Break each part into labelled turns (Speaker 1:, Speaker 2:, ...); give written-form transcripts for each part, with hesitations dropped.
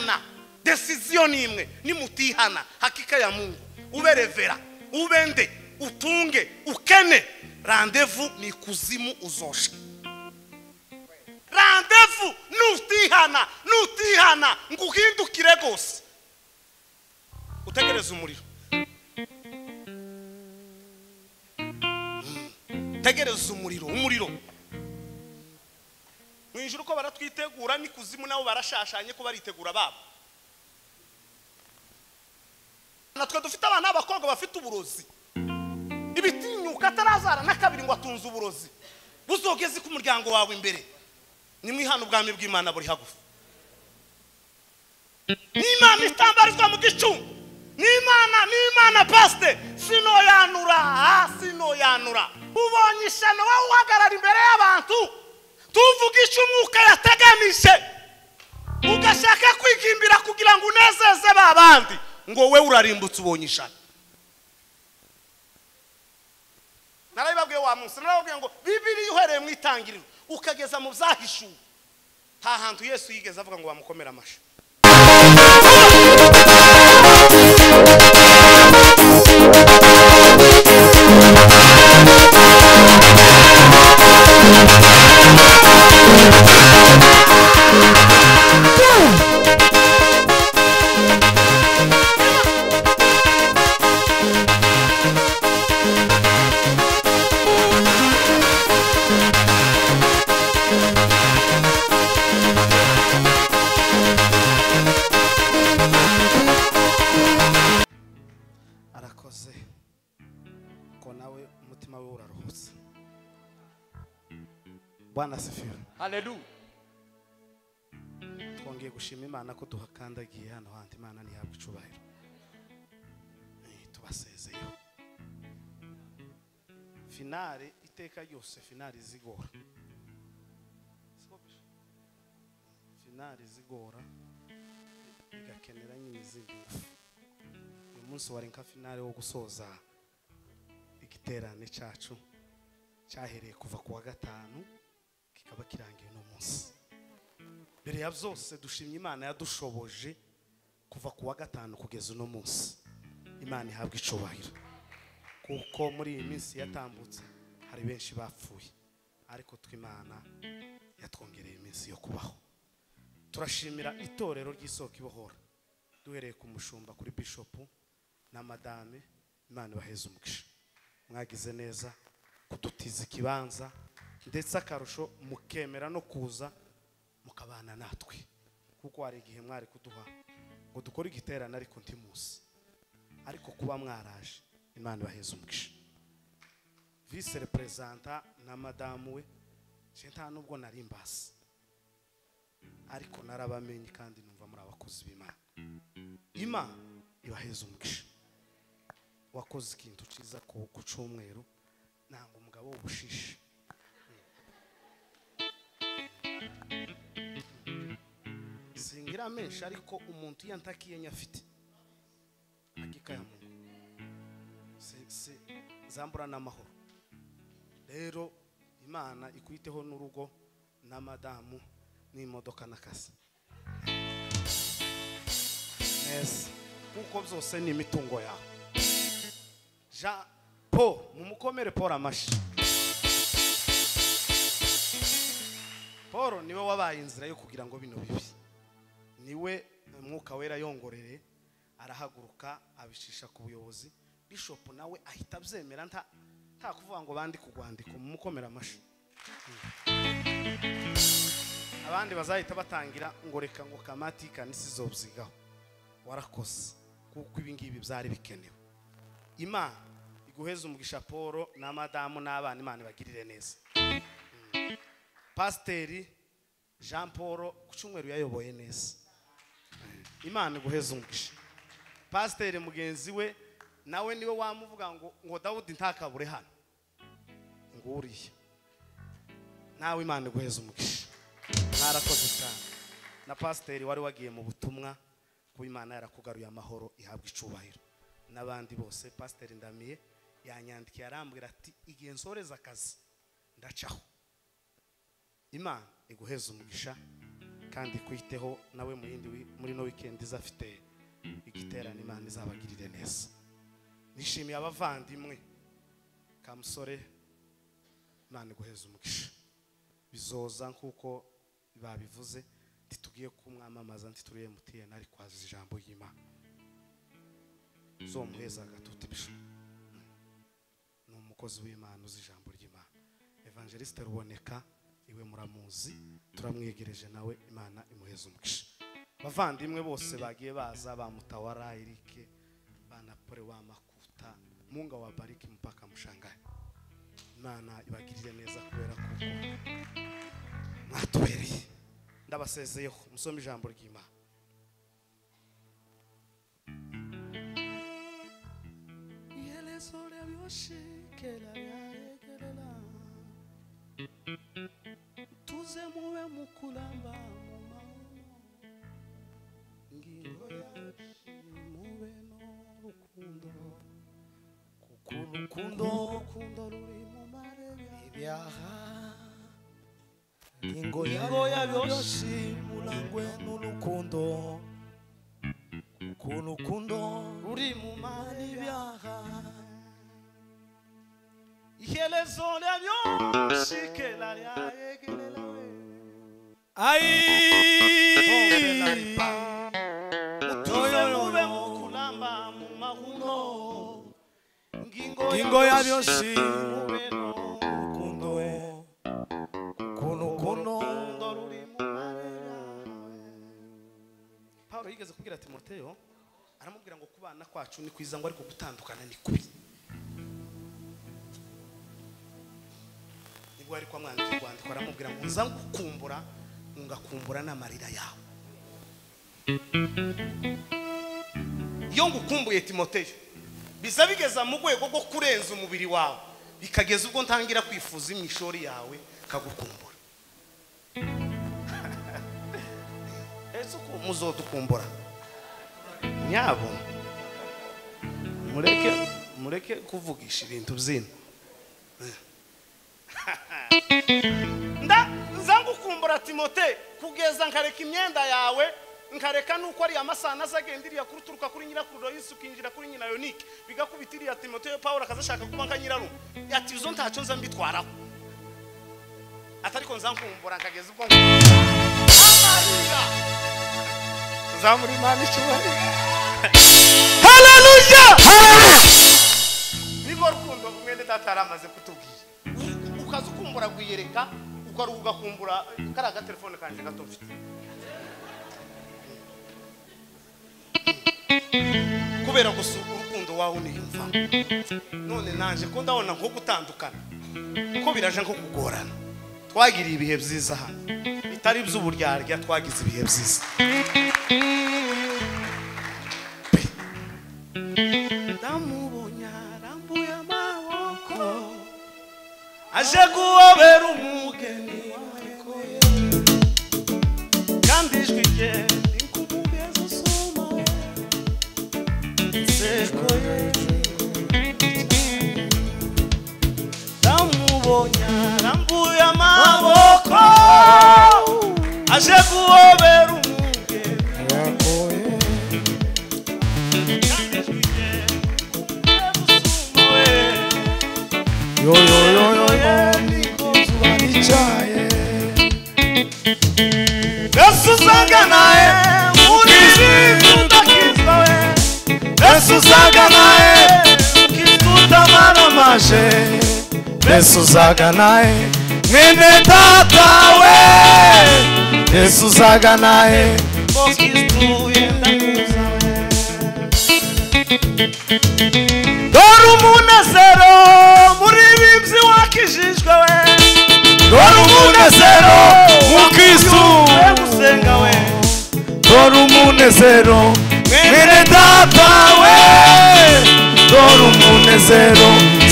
Speaker 1: Nimutihana, decision imwe, nimutihana, hakika ya Mungu, ube revera, ubende, utunge, ukene, rendez-vous ni kuzimu uzosha. Rendez-vous nutihana, nutihana, nguhindukire gose. Utegereze umuriro. Tegereza umuriro, umuriro. Mwijuru ko baratwitegura ni kuzimu nabo barashashanye ko baritegura babo. Natwe dufite abana b'abakobwa bafite uburozi. Ibitinyuka atarazara na kabiri ngo atunze uburozi. Buzogeze ku muryango wawe imbere. Nimwihana ubwami bw'Imana buri hagufi. N'Imana itambarizwa mu gicumbi. N'Imana, n'Imana pastor, sinoyanura, sinoyanura. Ubonye ishano wowe uhagarara imbere y'abantu. Tuvuga icyo umwuka yateganije. Ugashaka kwigimbira kugira ngo unezeze babandi. Ngo we urarimbutse ubonye ishano. Narabibabwiye wa munsi, narababwiye ngo Bibiliya uhereye mu itangiriro ukageza mu byahishuwe, nta hantu Yesu yigeze avuga ngo bamukomere amashi. Arakoze ko nawe umutima we uraruhutse. Bwana asifiwe.
Speaker 2: Haleluya.
Speaker 1: Twongeye gushima Imana ko duhakandagiye hano hantu. Imana ntihabwe icubahiro. Tubasezeyeho. Finale iteka ryose, finale zigora. Finale zigora igakenera nyine izindi ngufu. Uyu munsi wari nka finale wo gusoza igiterane cyacu cyahereye kuva ku wa gatanu kikaba kirangiye no munsi. Mbere ya byose dushimye Imana yadushoboje kuva ku wa gatanu kugeza uno munsi. Imana ihabwe icubahiro. Kuko muri iyi minsi yatambutse hari benshi bapfuye, ariko tw'Imana yatwongereye iminsi yo kubaho. Turashimira itorero ry'Isoko Ibohora duhereye ku mushumba kuri bishop na madame. Imana ibaheze umugisha. Mwagize neza kudutiza ikibanza, ndetse akarusho mukemera no kuza mukabana natwe, kuko hari igihe mwari kuduha ngo dukore igiterane ariko ntimusi, ariko kuba mwaraje Imana ibaheze umugisha. Vice representa na madamu we, nta nubwo nari mbasi, ariko narabamenye kandi numva muri abakozi b'Imana. Imana ibaheze umugisha. Wakoze ikintu ciza ku cyumweru, nanga umugabo w'ubushishi. Singira menshi ariko umuntu yantakiye nyafite hakika ya Mungu se zambura n'amahoro. Rero Imana ikwiteho n'urugo na madamu n'imodoka n'akazi neza, kuko byose ni imitungo yawe. Jean Paul, mumukomere Paul amashi. Paul niwe wabaye inzira yo kugira ngo bino bibi, niwe Mwuka Wera yongorere, arahaguruka abishisha ku buyobozi. Bishop nawe ahita abyemera nta kuvuga ngo bandi kugwandiko. Mumukomere amashi. Abandi bazahita batangira ngo reka ngo kamati kanisi zobzigaho. Warakoze kuko ibi ngibi byari bikenewe. Imana iguheze umugisha Paul na madamu n'abana, Imana ibagirire neza. Pasiteri Jean Paul ku cyumweru yayoboye neza. Imana iguheze umugisha. Pasiteri mugenzi we nawe niwe wamuvuga ngo Dawudi ntakabure hano, ngo uriye nawe. Imana iguheze umugisha. Mwarakoze cyane. Na pasiteri wari wagiye mu butumwa, kuba Imana yarakugaruye amahoro, ihabwa icubahiro. N'abandi bose, pasiteri Ndamiye yanyandikiye arambwira ati igihe nsoreza akazi ndacaho. Imana iguheze umugisha. kandi kwiteho nawe mu yindi muri no weekend izafite igiterane. Imana izabagirire neza. Nishimiye abavandimwe kamusore, Imana iguheze umugisha. Bizoza nkuko babivuze, ntitugiye kumwamamaza, ntituriye MTN, ariko azi ijambo ry'Imana. Zomuheza agatuti bisho. Ni umukozi w'Imana uzi ijambo ry'Imana. Evangeliste Ruboneka iwe muramuzi, turamwegereje nawe, Imana imuheze umugisha. Bavandimwe bose bagiye baza, ba Mutawara Eric, bana Pole wa Makuta, Munga wa bariki mpaka mushangaye. Imana ibagirire neza kubera kuko mwatubereye. Ndabasezeyeho, musome ijambo ry'Imana. Tuze mube mukulamba mu mahoro, ngingo yacu mube n'urukundo, kuko urukundo ruri mu marebe
Speaker 2: ibyaha. Ngingo ya byose murangwe n'urukundo, kuko urukundo
Speaker 1: ruri mu marebe
Speaker 2: ibyaha.
Speaker 1: Iherezo rya byose kera ryayegerera we.
Speaker 2: Ai
Speaker 1: tuze mube mukulamba mu mahoro,
Speaker 2: ngingo ya byose
Speaker 1: mube
Speaker 2: n'urukundo, kuko urukundo
Speaker 1: ruri mu marebe. Paulo yigeze kubwira Timoteyo, aramubwira ngo kubana kwacu ni kwiza, ngo ariko gutandukana ni kubi. Nibwo ari kwa mwandika urwandiko, aramubwira ngo nza ngukumbura, ngakumbura n'amarira yawe. Iyo ngukumbuye Timoteyo, biza bigeza mu rwego rwo kurenza umubiri wawe, bikageza ubwo ntangira kwifuza imishori yawe kagukumbura. Ese uko muzodukumbura nyabo, mureke kuvugisha ibintu byino. Nza ngukumbura Timote, kugeza nkareka imyenda yawe, nkareka nuko ari amasana azagendiriya kuruturuka kuri nyirakuru Loyisi ukinjira kuri nyina Yonike, bigakubitiriya Timoteyo. Paulo akazashaka kuba nka nyirarume, ati izo ntacyo nza mbitwaraho, atariko nza nkumbura nkageza ubwo amarira. Tuzamura Imana icyubahiro. Haleluya! Niko rukundo mwene data yaramaze kutubwira. Ukaza ukumbura gwiyereka, ukaruhuka kumbura kariya gatelefone kanje gato mfite. Kubera gusa urukundo wawe uniyumva. None nanje ko ndabona nko gutandukana, ko biraje nko kugorana. Twagiriye ibihe byiza hano, bitari by'uburyarya, twagize ibihe byiza. Ndamubonye arambuye amaboko, aje guhobera umugeni wawe, kandi ijwi rye ni nk'umugezi usuma we, inseko ye. Ndamubonye arambuye amaboko, aje guhobera umugeni wawe, kandi ijwi rye ni nk'umugezi usuma we.
Speaker 2: Yo yo yo yo yo nicaye.
Speaker 1: Yesu usaga naye muri udakizwa we,
Speaker 2: Yesu usaga naye utamara maje, Yesu usaga naye mwene data we, Yesu usaga naye
Speaker 1: Kristu yenda kuza we. Dore umunezero muri bibyi wakijijwe we,
Speaker 2: dore umunezero mu Kristu
Speaker 1: gusenga we,
Speaker 2: dore umunezero mwene data we, dore umunezero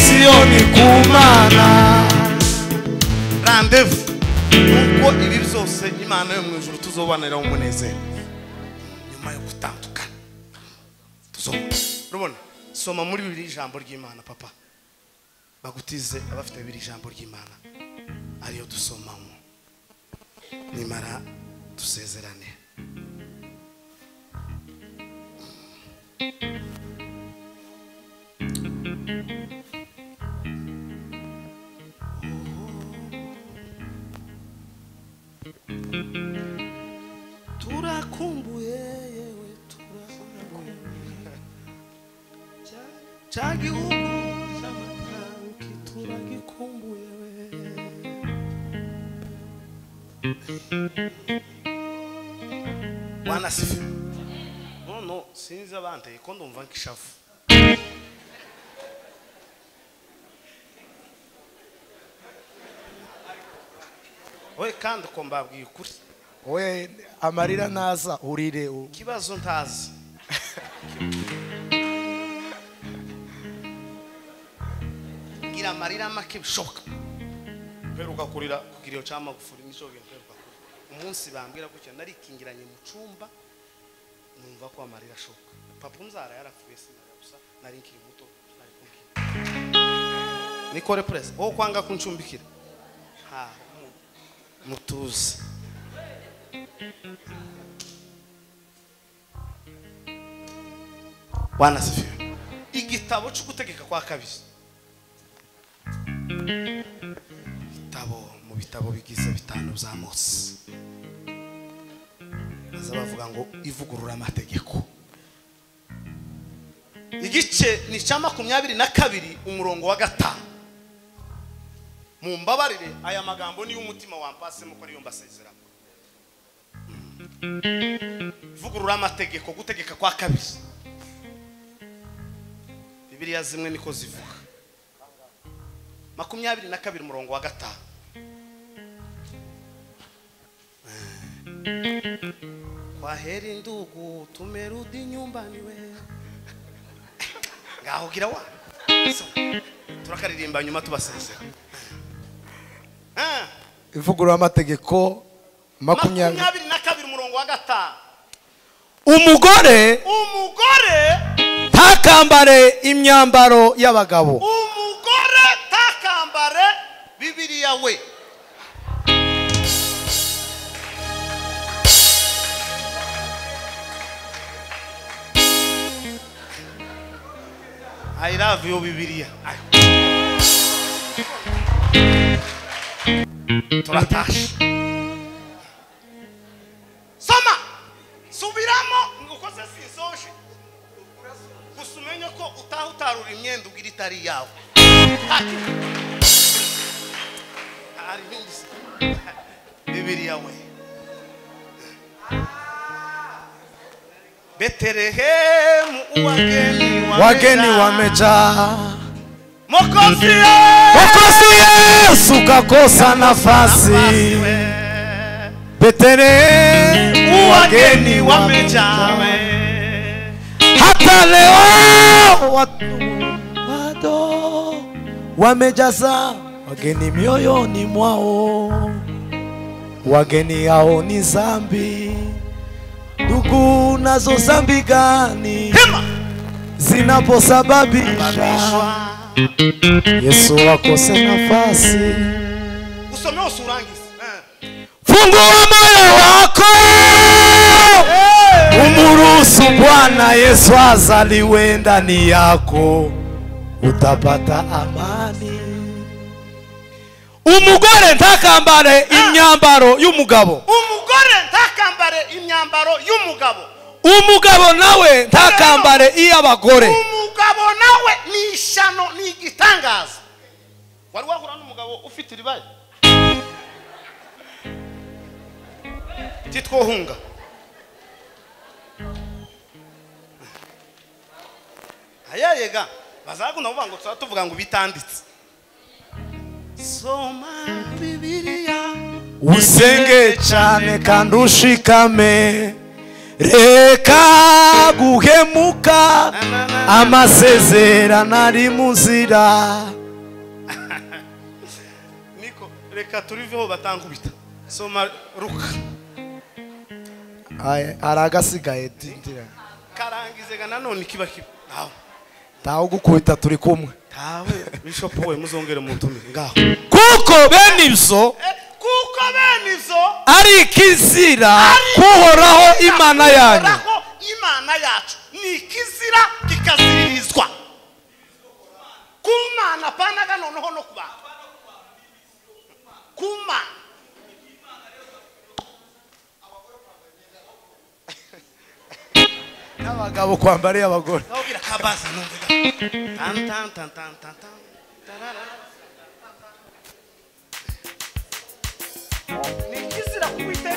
Speaker 2: Siyoni kumana.
Speaker 1: Rendez-vous nuko ibi byose Imana yo mu ijuru tuzobanira umunezero nyuma yo gutandukana. Tuzobona. Urabona, soma muri Bibiliya ijambo ry'Imana papa, bagutize abafite Bibiliya ijambo ry'Imana ariyo dusomamo. Nimara Dusezerane. Turakumbuye yewe, turakumbuye cya gihugu cy'amatanki, turagikumbuye we. Bwana asifiwe. No, sinzi abanteye ko ndumva nk'ishavu. We kandi ko mbabwiye ukuri.
Speaker 2: We amarira naza urire.
Speaker 1: Ikibazo ntazi. Ngira amarira make bishoboka. Mperuka kurira kugira iyo cya Magufuli nico mperuka kurira. Umunsi bambwira gutya narikingiranye mu cumba numva ko amarira ashoka. Papa unzara yarapfuye sinara gusa nari nkiri muto nari kumbwira. Nikore press wowe kwanga kuncumbikira. Ha mutuze. Bwana asifiwe. Igitabo cyo gutegeka kwa kabiri. Igitabo mu bitabo bigize bitanu bya Mose. Baza bavuga ngo ivugurura amategeko. Igice ni cya 22 umurongo wa 5. Mumbabarire aya magambo ni umutima wampasemo ko ariyo mbasezeramo. Ivugurura amategeko gutegeka kwa kabiri. Bibiliya zimwe niko zivuga. 22 umurongo wa 5. Kwa heri ndugu tumerudi nyumbani we. Ngaho gira wa. Turakaririmba nyuma tubasezera.
Speaker 2: Ivugurura amategeko
Speaker 1: 22 umurongo wa 5.
Speaker 2: Umugore ntakambare imyambaro y'abagabo.
Speaker 1: Umugore ntakambare Bibiliya we. I love you Bibiliya. Turatashe. Soma. Subiramo ukoze sinsoje. Gusa umenye ko utaha utarura imyenda ugira itari yawe. Bibiliya we. Betelehemu wageni wamejaa. Mwokozi
Speaker 2: Yesu kakosa nafasi. Betelehemu
Speaker 1: wageni wamejaa.
Speaker 2: Hata leo watu bado wamejaza wageni mioyoni mwao. Wageni hao ni zambi. Ndugu nazo zambi gani zinaposababisha Yesu akose nafasi.
Speaker 1: Usome usurangize.
Speaker 2: Fungua moyo wako umuruhusu Bwana Yesu azaliwe ndani yako, utapata amani. Umugore ntakambare imyambaro y'umugabo.
Speaker 1: Umugore ntakambare imyambaro y'umugabo.
Speaker 2: Umugabo nawe ntakambare iy'abagore.
Speaker 1: Umugabo nawe ni ishano, ni igitangaza. Wari wahura n'umugabo ufite iribaye? Titwohunga. Ayayega bazagunda kuvuga ngo tuvuga ngo bitanditse. Soma Bibiliya
Speaker 2: usenge cyane kandi ushikame, reka guhemuka amasezerano ari mu nzira.
Speaker 1: Niko reka turiveho batankubita. Soma Ruka.
Speaker 2: Aragasigaye tindira.
Speaker 1: Karangize nanone kiba kiba. Aho.
Speaker 2: Tawe gukubita turi kumwe.
Speaker 1: Tawe bishop we muzongere muntume ngaho.
Speaker 2: Kuko bene ibyo,
Speaker 1: nivyo
Speaker 2: ari ikizira kuhoraho Imana yanyu.
Speaker 1: Imana yacu ni ikizira kikaziririzwa kumana panaga noneho no kuba kuma
Speaker 2: n'abagabo kwambara abagore
Speaker 1: nabwira kabaza numvega tan tan tan tan tan tan ni ikizira kuwite.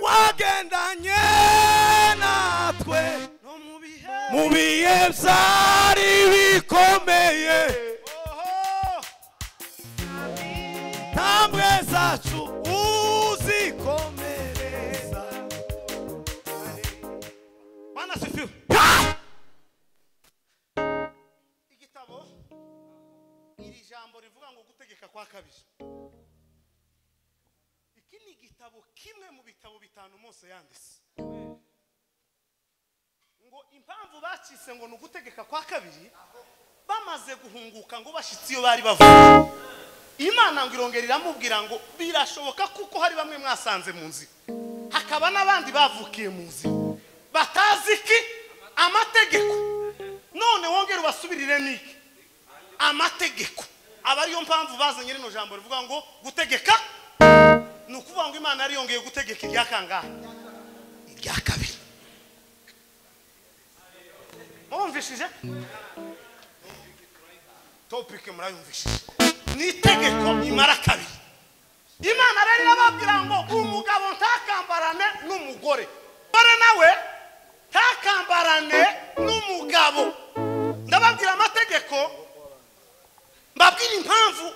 Speaker 2: Wagendanye natwe mu bihe byari bikomeye, ntambwe zacu uzikomereza.
Speaker 1: Bwana asifiwe. Igitabo iri jambo rivuga ngo gutegeka kwa kabiri, iki ni igitabo kimwe mu bitabo bitanu Mose yanditse. Ngo impamvu bacitse ngo nugutegeka kwa kabiri, bamaze guhunguka ngo bashitsi iyo bari bavuye, Imana ngo irongera iramubwira ngo birashoboka kuko hari bamwe mwasanze mu nzira, hakaba n'abandi bavukiye mu nzira batazi iki amategeko, none wongera ubasubirire niki amategeko. Aba ariyo mpamvu bazanye rino jambo rivuga ngo gutegeka, ni ukuvuga ngo Imana yari yongeye gutegeka irya kangahe? Irya kabiri. Murumvishije topic? Murayumvishije? Ni itegeko imara kabiri. Imana rero irababwira ngo umugabo ntakambarane n'umugore, bare nawe ntakambarane n'umugabo. Ndababwira amategeko, mbabwira impamvu.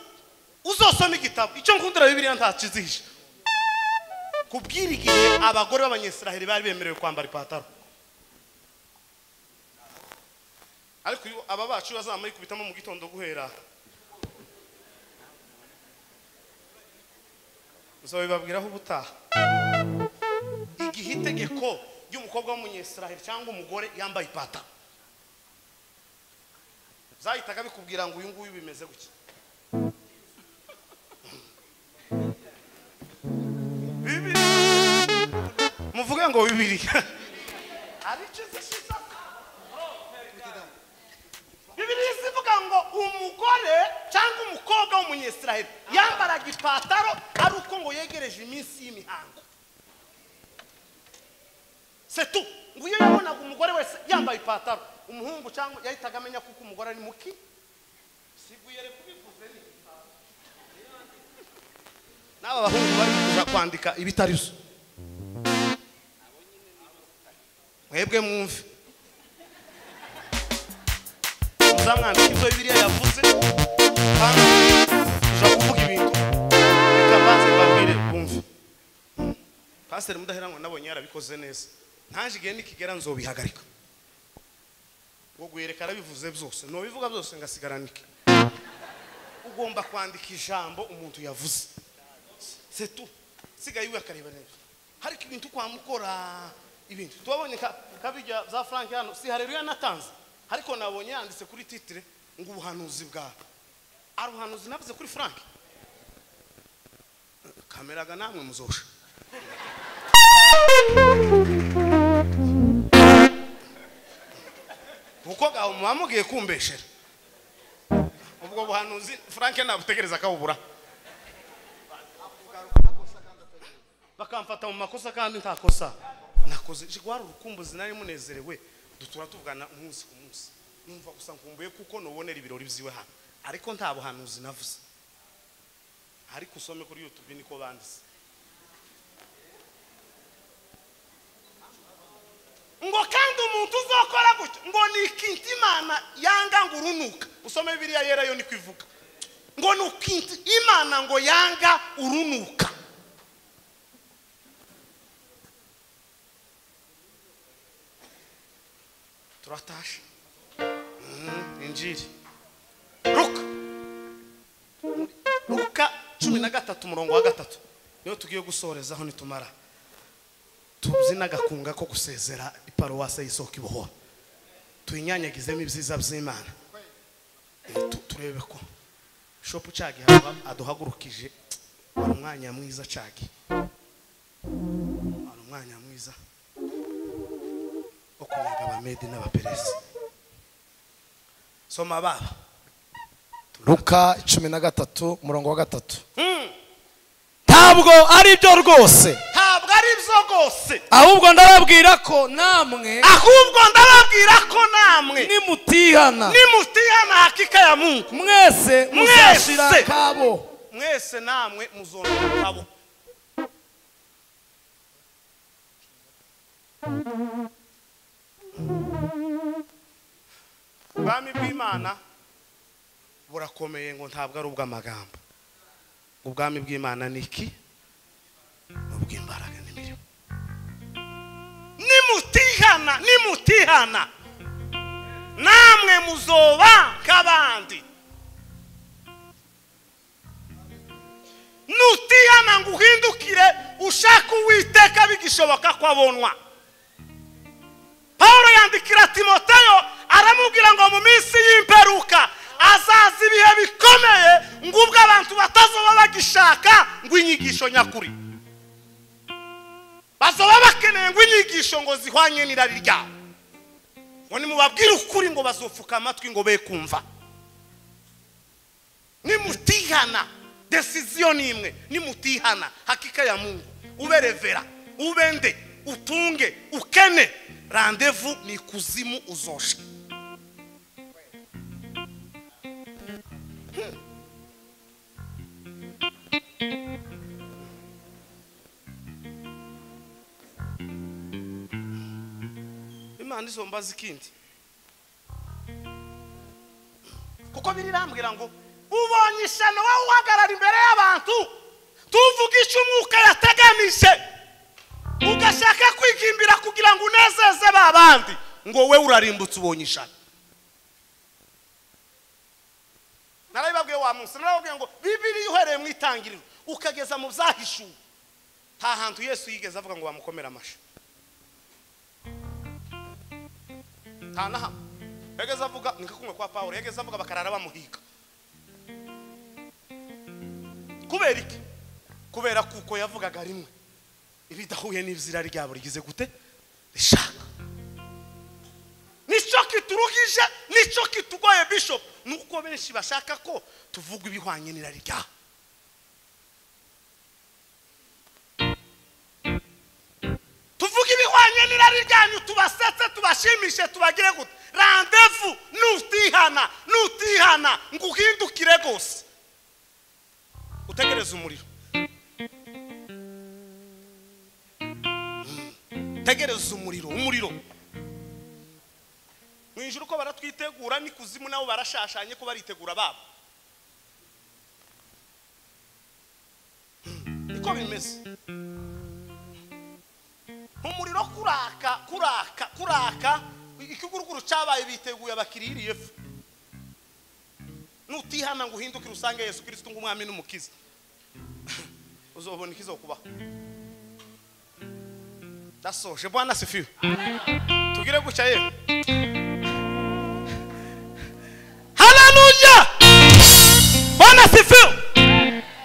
Speaker 1: Uzosoma igitabo icyo nkundira Bibiliya ntakizihisha kubwira igihe abagore b'Abanyisiraheli bari bemerewe kwambara ipataro, ariko aba bacu bazamayikubitamo mu gitondo guhera uzabibabwiraho ubutaha. Igihe itegeko ry'umukobwa w'Umunyisiraheli cyangwa umugore yambaye ipataro zahitaga bikubwira ngo uyu nguyu bimeze gutya. Muvuge ngo Bibiliya Bibiliya ivuga ngo umugore cyangwa umukobwa w'Umunyisiraheli yambaraga ipataro ari uko ngo yegereje iminsi y'imihango. C'est tout. Ngo iyo yabonaga umugore wese yambaye ipataro, umuhungu cyangwa yahitaga amenya kuko umugore ari muki. Siguyere kubivuze ni n'aba bahungu bari kuja kwandika ibitari byo. Mwebwe mwumve muzamwandika ibyo Bibiliya yavuze, kandi kuja kuvuga ibintu reka mbanze mbabwire bumve. Pastor Mudaheranwa nabonye yarabikoze neza, ntaje igihe nikigera nzobihagarika. Ngo guhereka arabivuze byose, nobivuga byose ngasigaranike. Ugomba kwandika ijambo umuntu yavuze, c'est tout. Sigaye iwe akareba neza. Hariko ibintu kwamukora ibintu tubabonye kabijya za Frank hano si haleluya natanze, ariko nabonye yanditse kuri titre ngo ubuhanuzi bwa ari ubuhanuzi navuze kuri Frank. Kameraga namwe muzosha. Kuko gaho mubamugiye kumbeshera. Ubwo buhanuzi Frank nabutegereza akabubura. Bakamfata mu makosa kandi nta kosa nakoze. Jigwara urukumbuzi nari munezerewe, dutura tuvugana umunsi ku munsi. Numva gusa nkumbuye kuko nobonera ibirori byiwe hano, ariko nta buhanuzi navuze. Ariko usome kuri YouTube niko banditse. Ngo kandi umuntu uzokora gutyo ngo ni ikintu Imana yanga ngo urunuka. Usome Bibiliya yera yo niko ivuga. Ngo ni ikintu Imana ngo yanga urunuka. Turatashe. Injiri. Luka 13 umurongo wa 3. Niyo tugiye gusorezaho nitumara. Tubyina gakunga ko gusezera iparuwase y'isoko ibohora. Tuyinyanyagizemo ibyiza by'Imana. Turebe ko Bishop Cagi aduhagurukije wari umwanya mwiza Cagi. Wari umwanya mwiza wo kunyaga abamedi n'abaperesi. Soma baba.
Speaker 2: Luka 13 umurongo wa 3. Ntabwo ari byo rwose.
Speaker 1: Ntabwo ari byo rwose.
Speaker 2: Ahubwo ndababwira ko namwe.
Speaker 1: Ahubwo ndababwira ko namwe.
Speaker 2: Nimutihana.
Speaker 1: Nimutihana hakika ya Mungu.
Speaker 2: Mwese muzashira kabo.
Speaker 1: Mwese namwe muzonera kabo. Ubwami bw'Imana burakomeye ngo ntabwo ari ubw'amagambo. Ubwami bw'Imana ni iki? Ubw'imbaraga n'imirimo. Nimutihana, nimutihana namwe muzoba nk'abandi. Nutihana ngo uhindukire ushaka Uwiteka bigishoboka ko abonwa. Paulo yandikira Timoteyo aramubwira ngo mu minsi y'imperuka azaza ibihe bikomeye, ngo ubwo abantu batazoba bagishaka ngo inyigisho nyakuri, bazoba bakeneye ngo inyigisho ngo zihwanye n'irari ryabo. Ngo nimubabwire ukuri ngo bazopfuka amatwi ngo be kumva. Nimutihana, decision imwe, nimutihana hakika ya Mungu, ube revera, ubende, utunge, ukene, rendez-vous ni kuzimu uzosha. Imana izombaza ikindi. Kuko birirambwira ngo ubonye ishyano wowe uhagarara imbere y'abantu tuvuga icyo umwuka yateganije, ugashaka kwigimbira kugira ngo unezeze babandi, ngo we urarimbutse ubonye ishyano. Narabibabwiye wa munsi, narababwiye ngo Bibiliya uhereye mu itangiriro ukageza mu byahishuwe, nta hantu Yesu yigeze avuga ngo bamukomere amashyi. Nta na hamwe yageze avuga. Ni kumwe kwa Paulo yageze avuga bakarara bamuhiga. Kubera iki? Kubera kuko yavugaga rimwe ibidahuye n'ibizira ryabo rigize gute rishaka. Nicyo kiturugije, nicyo kitugoye Bishop, nuko benshi bashaka ko tuvuga ibihwanye n'irari ryabo. Tuvuga ibihwanye n'irari ryanyu, tubasetse, tubashimishe, tubagire gute. Rendez-vous nutihana, nutihana ngo uhindukire gose, utegereze umuriro. Tegereza umuriro, umuriro. Mu ijuru ko baratwitegura, ni kuzimu nabo barashashanye ko baritegura babo. Niko bimeze. Umuriro kuraka, kuraka, kuraka, ikiguruguru cyabaye biteguye abakiririye. Nutihana ngo uhindukire usange Yesu Kristo nk'umwami n'umukiza, uzobona ikizokubaho. Ndasoje. Bwana asifiwe. Tugire gutya yewe. Haleluya. Bwana asifiwe.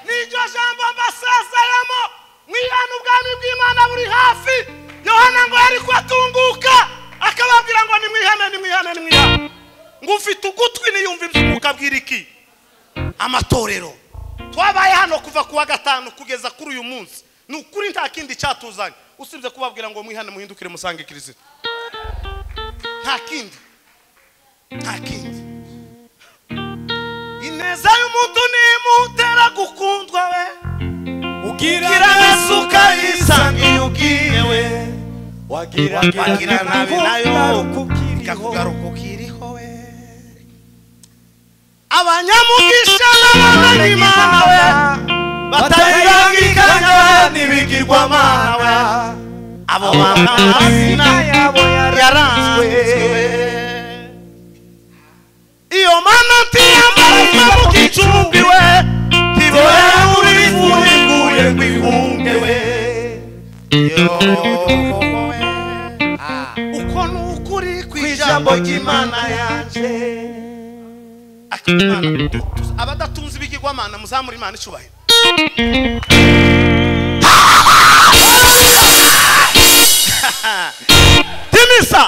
Speaker 1: Niryo jambo mbasezeramo, mwihana ubwami Ngo ufite ugutwi niyumva iby'umwuka abwira iki amatorero. Twabaye hano kuva kuwa gatanu kugeza kuri uyu munsi, ni ukuri nta kindi cyatuzanye usibye kubabwira ngo mwihane muhindukire musange Kristo. Nta kindi, nta kindi. Ineza y'umuntu nimutera gukundwa we, ugira neza ukayisanga iyo ugiye we, wagira nabi nayo ikakugaruka ukiriho we. Abanyamugisha n'abanyamana we batayirangikanya n'ibigirwamana we, abo bana amazina yabo yaranzwe. Iyo mana ntiyambarizwa mu gicumbi we, ntibora muri iguye ngo ihunge we. Uko ni ukuri kw'ijambo ry'Imana yanje. Abadatunze ibigirwamana muzamura Imana icubahiro. Timisa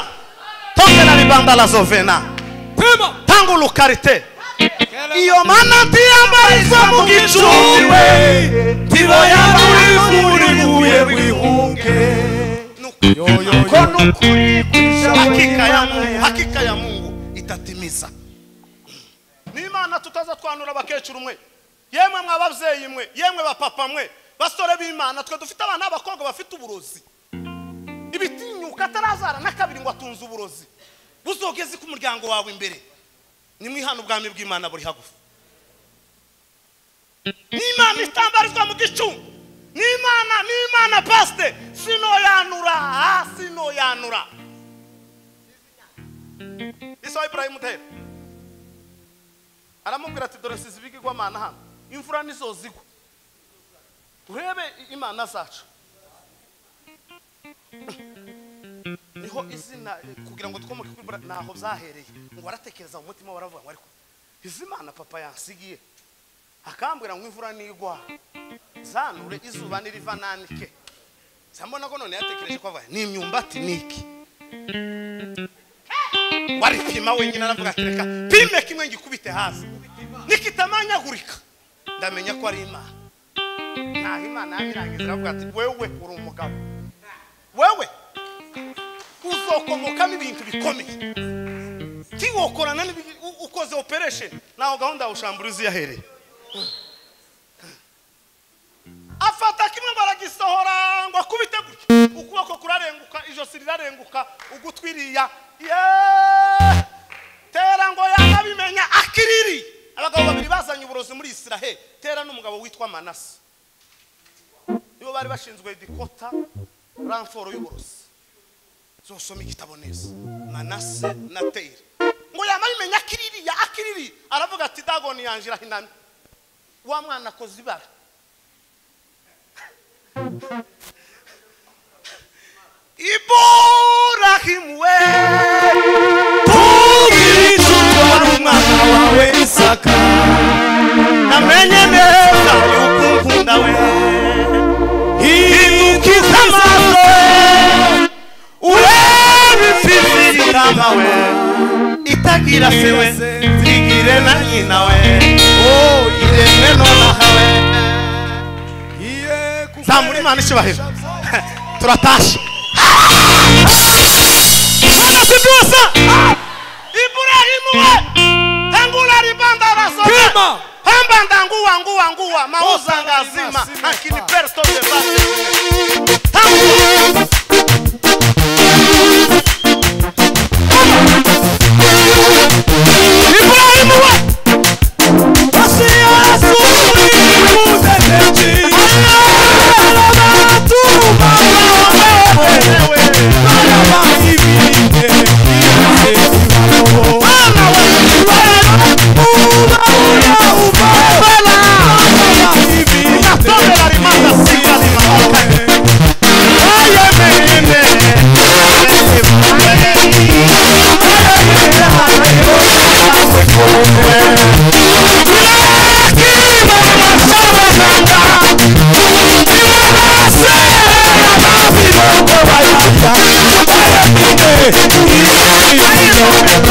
Speaker 1: tongera ribanda la zovena tangu lukarite. Iyo mana ntiyambarizwa mu gicumbi we, ntiboya muri iguye ngo ihunge. Hakika ya Mungu itatimiza. N'Imana tutaza twanura abakecuru mwe, yemwe mwababyeyi mwe, yemwe bapapa mwe, basore b'Imana, twe dufite abana b'abakobwa bafite uburozi. Ibitinyuka atarazara na kabiri ngo atunze uburozi buzogeze ku muryango wawe imbere. Nimwihana ubwami bw'Imana buri hagufi. N'Imana itambarizwa mu gicumbi. N'Imana, n'Imana paste sinoyanura, sinoyanura. Isa Ibrahim tera aramubwira ati dore sizi ibigirwamana hano, imvura nizozigwa urebe Imana zacu. Niho izina kugira ngo dukomoke kuri naho byahereye. Ngo baratekereza mu mutima baravuga ngo ariko izi Imana papa yansigiye akambwira ngo imvura nigwa zanure izuba niriva nanike. Sambona ko none yatekereje ko avuga ni imyumbati niki. Waripima wenyine aravuga ati reka pime kimwe ngikubite hasi nikitamanyagurika ndamenya ko ari Imana. Naho Imana yabirangiza aravuga ati wewe uri umugabo, wewe uzokomokamo ibintu bikomeye, tiwokorana ukoze operation naho gahunda ya ushamburizi yahereye. Afata kimwe ngo aragisohora ngo akubite gutya, ukuboko kurarenguka, ijosi rirarenguka, ugutwiriya Tera ngo yanabimenya akiriri. Abagabo babiri bazanye uburozi muri Israel, Tera n'umugabo witwa Manase, nibo bari bashinzwe dikota ramforo y'uburozi. Zosoma igitabo neza. Manase na Tera ngo yanabimenya akiriri ya akiriri, aravuga ati Dagoni yanjira hinami wa mwana akoze ibara. Ibrahim we tugiricurwa n'umwana wawe Isaka, namenye neza yuko unkunda we, hindukiza amaso urebe imfizi y'intama we itagira se we, ntigire na nyina we, iremwe nonaha we. Zamura Imana icyubahiro. Turatashe. Bwana sidusa. Ibrahim we tangula ribanda rasoma pamba ndanguwa nguwa nguwa mauza ngazima akini persto de base tangu Ibrahim we
Speaker 2: Hey!